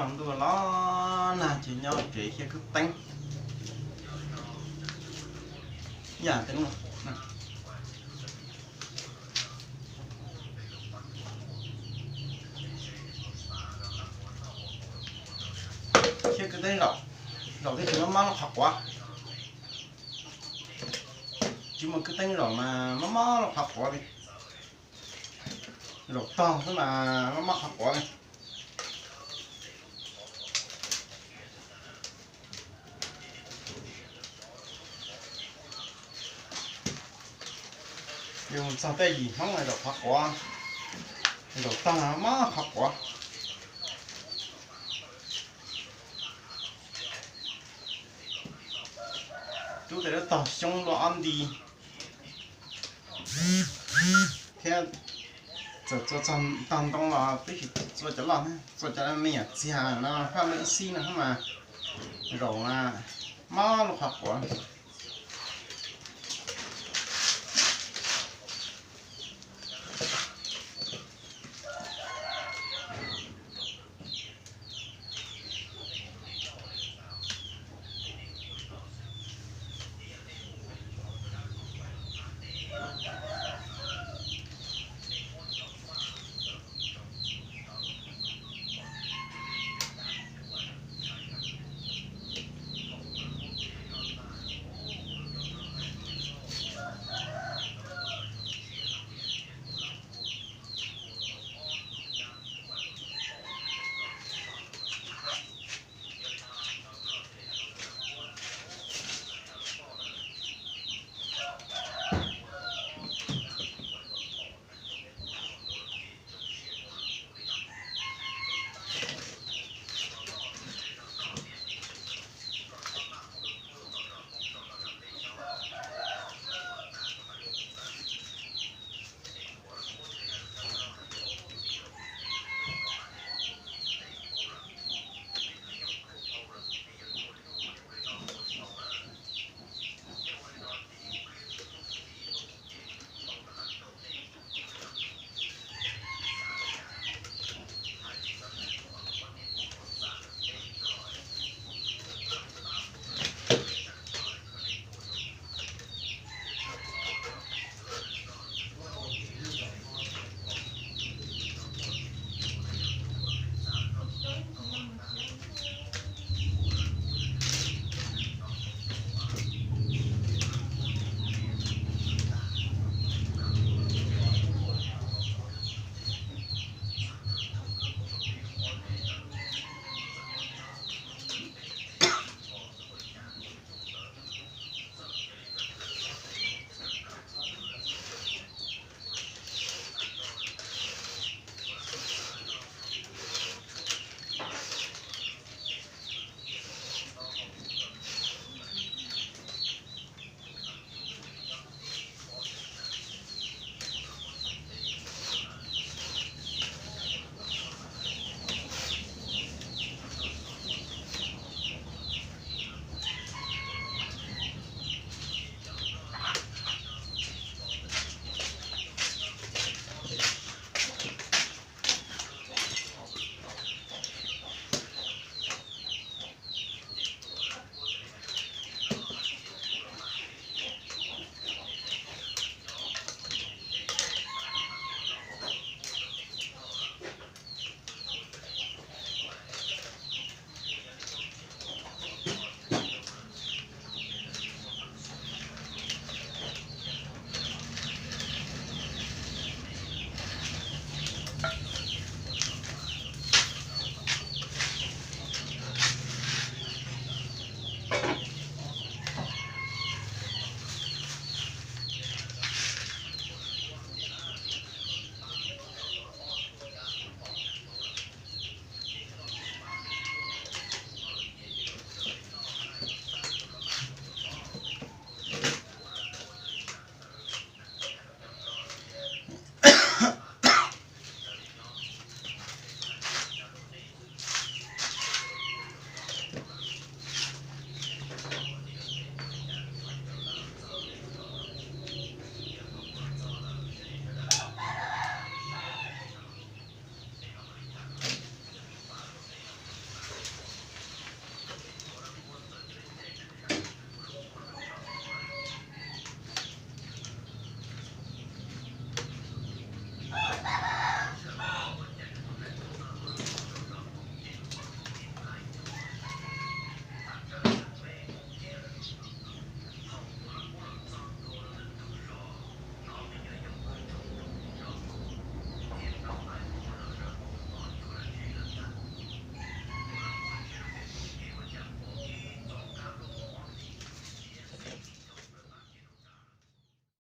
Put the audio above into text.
Ntuj los nag ces nyob tsev thiab kwv teeb. Yam teb thiab kwv teeb zaum, zaum twb tsis mob mob lub qhov quav. Tsis muaj kwv teeb zaum mas mob mob lub qhov quav li. Zaum tog xwb mas mob mob qhov quav li. Yus txog tej yim Hmoob zaum qhov quav, zaum tog mob qhov quav. Rub tej lub tog xyoob luaj ob nti thiab. Txawm txua txog tog ntoo los twb tsis txua cov loj, txua cov me nyuam txiag no faj lub ib xib no mas zaum mob lub qhov quav.